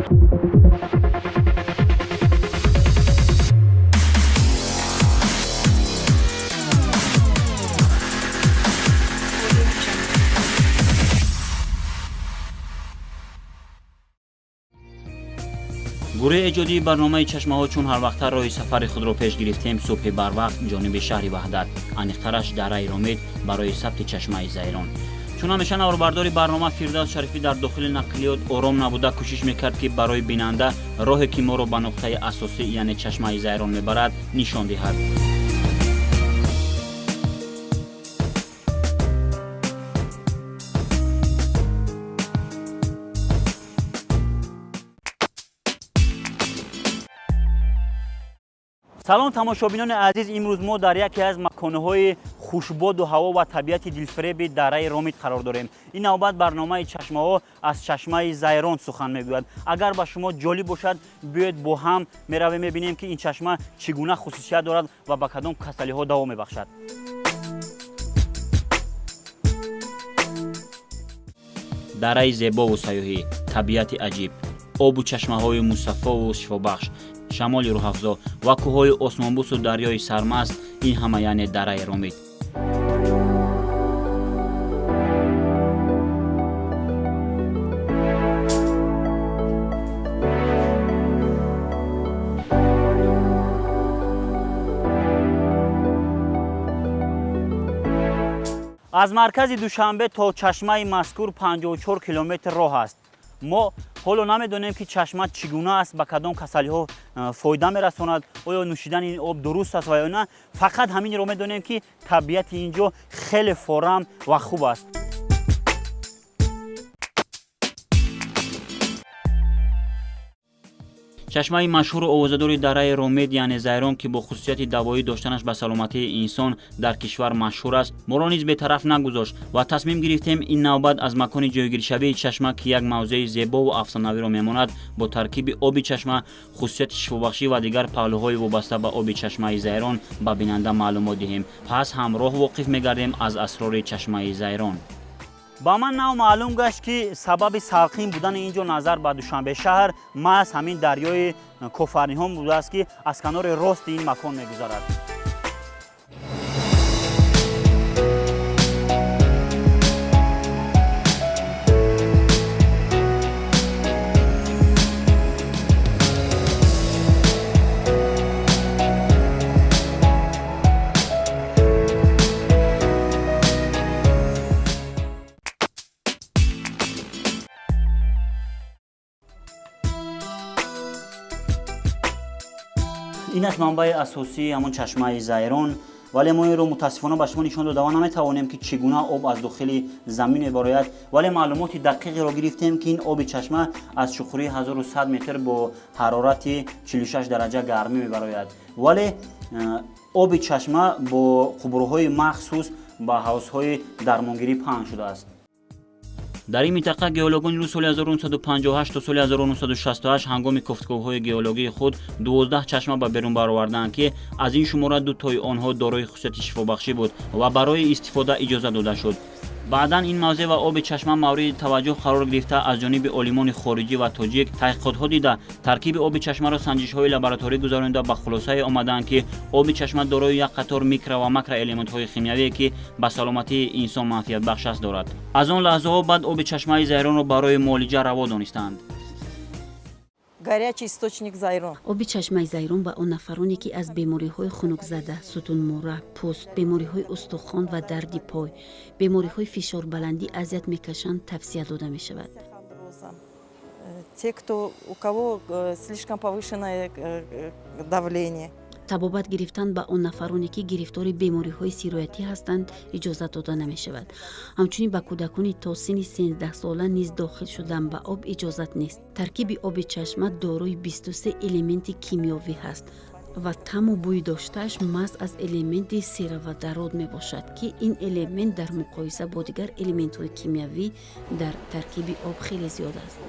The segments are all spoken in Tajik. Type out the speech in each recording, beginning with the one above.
Гурӯҳи эҷодии барномаи «Чашмаҳо» чун ҳарвақта роҳи сафари худро пеш гирифтем. Субҳи барвақт ҷониби шаҳри Ваҳдат, аниқтараш дараи Ромид, барои сабти чашмаи Зайрон. Чун ҳамеша наворбардори барнома Фирдавс Шарифӣ дар дохили нақлиёт ором набуда, кӯшиш мекард, ки барои бинанда роҳе, ки моро ба нуқтаи асосӣ, яъне чашмаи Зайрон мебарад, нишон диҳад. Салом, тамошобинони азиз! Имрӯз мо дар яке аз маконҳои хушбоду ҳаво ва табиати дилфиреби дараи Ромид қарор дорем. Ин навбат барномаи «Чашмаҳо» аз чашмаи Зайрон сухан мегӯяд. Агар ба шумо ҷолиб бошад, биёед, бо ҳам меравем, мебинем, ки ин чашма чӣ гуна хусусият дорад ва ба кадом касалиҳо даво мебахшад. Дараи зебову сайёҳӣ, табиати аҷиб, обу чашмаҳои мусаффову шифобахш, шамоли рӯҳафзо ва кӯҳҳои осмонбӯсу дарёи сармаст — ин ҳама яъне дараи Ромид. Аз маркази Душанбе то чашмаи мазкур 54 километр роҳ аст. Мо ҳоло намедонем, ки чашма чӣ гуна аст, ба кадом касалиҳо фоида мерасонад, оё нӯшидани ин об дуруст аст ва ё на. Фақат ҳаминро медонем, ки табиати ин ҷо хеле форам ва хуб аст. Чашмаи машҳуру овозадори дараи Ромед, яъне Зайрон, ки бо хусусияти давоӣ доштанаш ба саломатии инсон дар кишвар машҳур аст, моро низ бетараф нагузошт ва тасмим гирифтем ин навбат аз макони ҷойгиршавии чашма, ки як мавзеи зебову афсонавиро мемонад, бо таркиби оби чашма, хусусияти шифобахшӣ ва дигар паҳлӯҳои вобаста ба оби чашмаи Зайрон ба бинанда маълумот диҳем. Пас ҳамроҳ воқиф мегардем аз асрори чашмаи Зайрон. Ба ман нав маълум гашт, ки сабаби салқин будани ин ҷо назар ба Душанбе шаҳр маҳз ҳамин дарёи Кофарниҳон будааст, ки аз канори рости ин макон мегузарад. Ин аст манбаи асосии ҳамон чашмаи Зайрон, вале мо инро мутаассифона ба шумо нишон дода наметавонем, ки чӣ гуна об аз дохили замин мебарояд. Вале маълумоти дақиқеро гирифтем, ки ин оби чашма аз чуқурии 1100 метр бо ҳарорати 46 дараҷа гармӣ мебарояд, вале оби чашма бо қубурҳои махсус ба ҳавзҳои дармонгирӣ паҳн шудааст. Дар ин минтақа геологони рӯз соли 1958 то соли 1968 ҳангоми кофтуковҳои геологии худ 12 чашма ба берун бароварданд, ки аз ин шумора дутои онҳо дорои хусусияти шифобахшӣ буд ва барои истифода иҷоза дода шуд. Баъдан ин мавзеъ ва оби чашма мавриди таваҷҷӯҳ қарор гирифта, аз ҷониби олимони хориҷӣ ва тоҷик таҳқиқотҳо дида, таркиби оби чашмаро санҷишҳои лабораторӣ гузаронида, ба хулосае омаданд, ки оби чашма дорои як қатор микро ва макроэлементҳои химиявие, ки ба саломатии инсон манфиатбахш аст, дорад. Аз он лаҳзаҳо баъд оби чашмаи Зайронро барои муолиҷа раво донистанд. Горячий источник Зайрон. Оби чашмаи Зайрон ба он нафароне, ки аз бемориҳои хунукзада, сутунмӯра, пӯст, бемориҳои устухон ва дарди пой, бемориҳои фишорбаландӣ азият мекашанд, тавсия дода мешавад. Те, кто, у кого слишком повышенное давление. Табобат гирифтан ба он нафароне, ки гирифтори бемориҳои сироятӣ ҳастанд, иҷозат дода намешавад. Ҳамчунин ба кӯдакони то синни 13сола низ дохил шудан ба об иҷозат нест. Таркиби оби чашма дорои 23 элементи кимиёвӣ ҳаст ва таъму бӯи доштааш маҳз аз элементи сероводород мебошад, ки ин элемент дар муқоиса бо дигар элементҳои кимиёвӣ дар таркиби об хеле зиёд аст.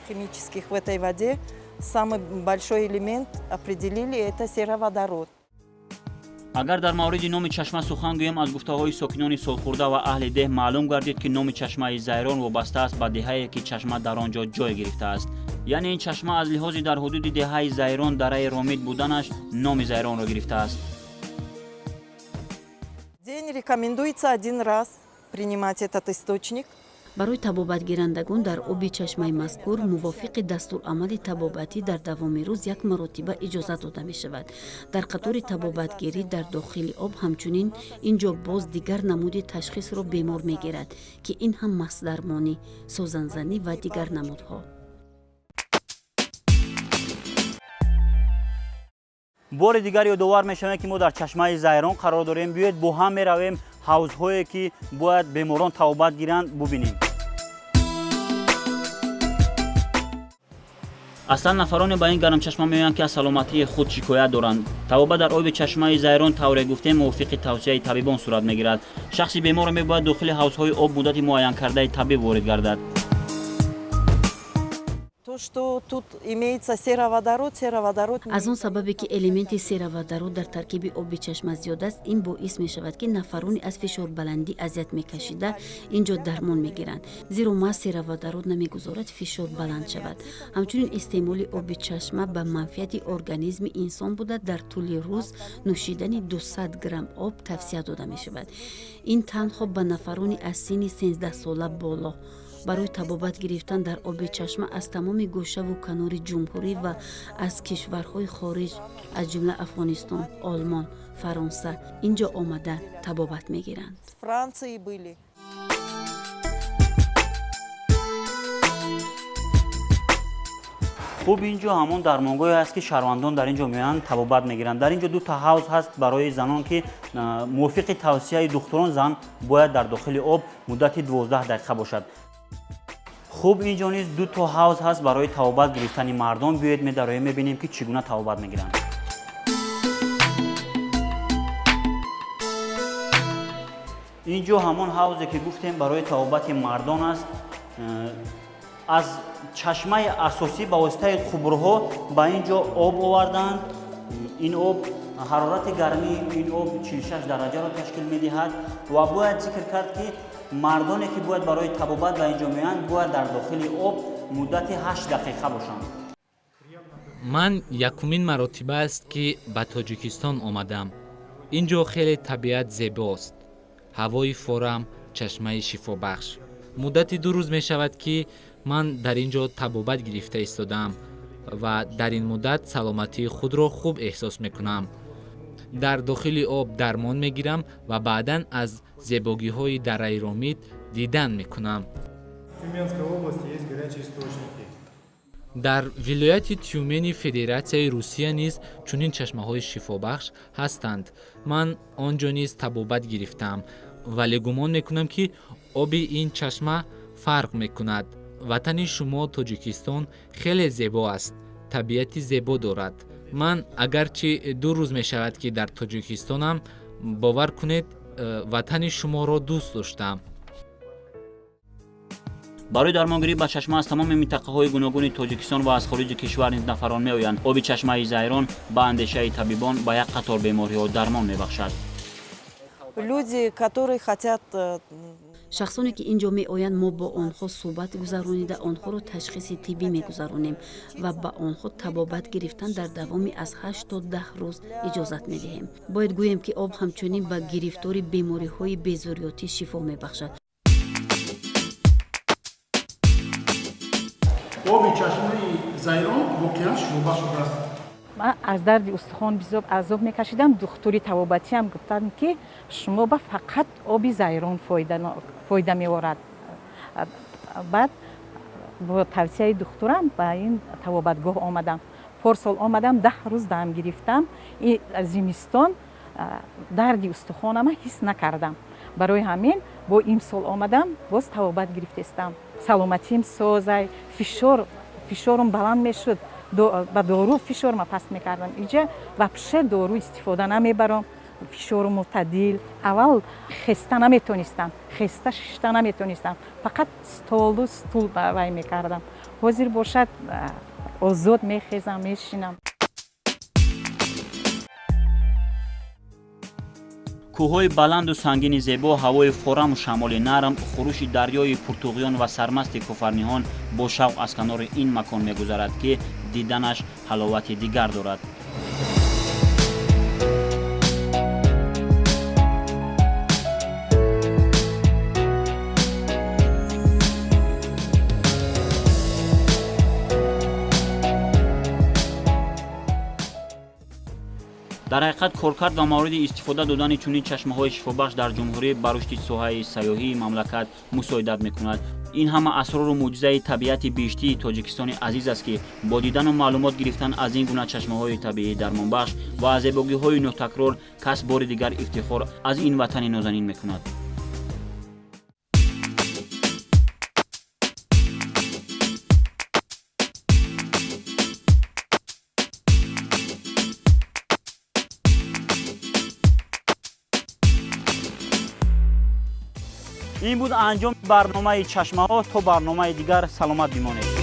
Химических в этой воде самый большой элемент определили — это сероводород. Агар дар мавриди номи чашма сухан гӯем, аз гуфтаҳои сокинони солхӯрда ва аҳли деҳ маълум гардид, ки номи чашмаи Зайрон вобаста аст ба деҳае, ки чашма дар он ҷо ҷой гирифтааст. Яъне ин чашма аз лиҳози дар ҳудуди деҳаи Зайрон дараи Ромид буданаш номи Зайронро гирифтааст. День рекомендуется один раз принимать этот источник. Барои табобатгирандагон дар оби чашмаи мазкур мувофиқи дастурамали табобатӣ дар давоми рӯз як маротиба иҷозат дода мешавад. Дар қатори табобатгирӣ дар дохили об ҳамчунин ин ҷо боз дигар намуди ташхисро бемор мегирад, ки ин ҳам масдармонӣ, сӯзанзанӣ ва дигар намудҳо. Бори дигар ёдовар мешавем, ки мо дар чашмаи Зайрон қарор дорем. Биёед, бо ҳам меравем, ҳавзҳое, ки бояд беморон табобат гиранд, бубинем. Аслан нафароне ба ин гармчашма меоянд, ки аз саломатии худ шикоят доранд. Табобат дар оби чашмаи Зайрон, тавре гуфтем, мувофиқи тавсияи табибон сурат мегирад. Шахси беморро мебояд дохили ҳавзҳои об муддати муайянкардаи табиб ворид гардад. То, что тут имеется сероводород, сероводород. Аз он сабабе, ки элементи сероводород дар таркиби оби чашма зиёд аст, ин боис мешавад, ки нафарони аз фишорбаландӣ азият мекашида ин ҷо дармон мегиранд, зеро маҳз сероводород намегузорад фишор баланд шавад. Ҳамчунин истеъмоли оби чашма ба манфиати организми инсон буда, дар тӯли рӯз нӯшидани 200 грамм об тавсия дода мешавад. Ин танҳо ба нафарони аз синни 13 сола боло. Барои табобат гирифтан дар оби чашма аз тамоми гӯшаву канори ҷумҳурӣ ва аз кишварҳои хориҷ, аз ҷумла Афғонистон, Олмон, Фаронса ин ҷо омада табобат мегиранд. Франции были. Хуб, ин ҷо ҳамон дармонгоҳе аст, ки шаҳрвандон дар ин ҷо меоянд, табобат мегиранд. Дар ин ҷо дута ҳавз ҳаст барои занон, ки мувофиқи тавсияи духтурон зан бояд дар дохили об муддати 12 дақиқа бошад. Хуб, ин ҷо низ ду то ҳавз ҳаст барои табобат гирифтани мардон. Биёед, медароем, мебинем, ки чӣ гуна табобат мегиранд. Ин ҷо ҳамон ҳавзе, ки гуфтем, барои табобати мардон аст. Аз чашмаи асосӣ ба воситаи қубурҳо ба ин ҷо об оварданд. Ин об, ҳарорати гармии ин об 46 дараҷаро ташкил медиҳад ва бояд зикр кард, ки мардоне, ки бояд барои табобат ба ин ҷо меоянд, бояд дар дохили об муддати 8 дақиқа бошанд. Ман якумин маротиба аст, ки ба Тоҷикистон омадам. Ин ҷо хеле табиат зебост, ҳавои форам, чашмаи шифобахш. Муддати 2 рӯз мешавад, ки ман дар ин ҷо табобат гирифта истодаам ва дар ин муддат саломатии худро хуб эҳсос мекунам. Дар дохили об дармон мегирам ва баъдан аз зебогиҳои дараи Ромид дидан мекунам. Дар вилояти Тюмени Федератсияи Русия низ чунин чашмаҳои шифобахш ҳастанд. Ман он ҷо низ табобат гирифтам, вале гумон мекунам, ки оби ин чашма фарқ мекунад. Ватани шумо Тоҷикистон хеле зебо аст, табиати зебо дорад. Ман агарчи 2 рӯз мешавад, ки дар Тоҷикистонам, бовар кунед, ватани шуморо дӯст доштам. Барои дармонгирӣ ба чашма аз тамоми минтақаҳои гуногуни Тоҷикистон ва аз хориҷи кишвар низ нафарон меоянд. Оби чашмаи Зайрон ба андешаи табибон ба як қатор бемориҳо дармон мебахшад. Люди, которые хотят Шахсоне, ки ин ҷо меоянд, мо бо онҳо суҳбат гузаронида, онҳоро ташхиси тиббӣ мегузаронем ва ба онҳо табобат гирифтан дар давоми аз 8 то 10 рӯз иҷозат медиҳем. Бояд гӯем, ки об ҳамчунин ба гирифтори бемориҳои безориётӣ шифо мебахшад. Оби чашмаи Зайрон воқеан шифобахш будааст. Ман аз дарди устухон бисёр азоб мекашидам. Духтури табобатиам гуфтанд, ки шумо ба фақат оби Зайрон фоида меорад. Баъд бо тавсияи духтурам ба ин табобатгоҳ омадам. Порсол омадам, 10 рӯз дам гирифтам. Зимистон дарди устухонама ҳис накардам. Барои ҳамин бо имсол омадам, боз табобат гирифтестам. Саломатиим созай, фишорум баланд мешуд, ба дору фишорма паст мекардам. Иҷа вообще дору истифода намебарам, фишору мӯътадил. Аввал хеста наметонистам, хеста шишта наметонистам, фақат столу стул вай мекардам. Ҳозир бошад, озод мехезам, мешинам. Кӯҳҳои баланду сангини зебо, ҳавои фораму шамоли нарм, хурӯши дарёи пуртуғён ва сармасти Кофарниҳон бо шавқ аз канори ин макон мегузарад, ки диданаш ҳаловати дигар дорад. Дар ҳақиқат, коркард ва мавриди истифода додани чунин чашмаҳои шифобахш дар ҷумҳурӣ ба рушди соҳаи сайёҳии мамлакат мусоидат мекунад. Ин ҳама асрору мӯъҷизаи табиати биҳиштии Тоҷикистони азиз аст, ки бо дидану маълумот гирифтан аз ин гуна чашмаҳои табиӣ дармонбахш ва аз зебогиҳои нотакрор кас бори дигар ифтихор аз ин ватани нозанин мекунад. Ин буд анҷоми барномаи «Чашмаҳо». То барномаи дигар саломат бимонед.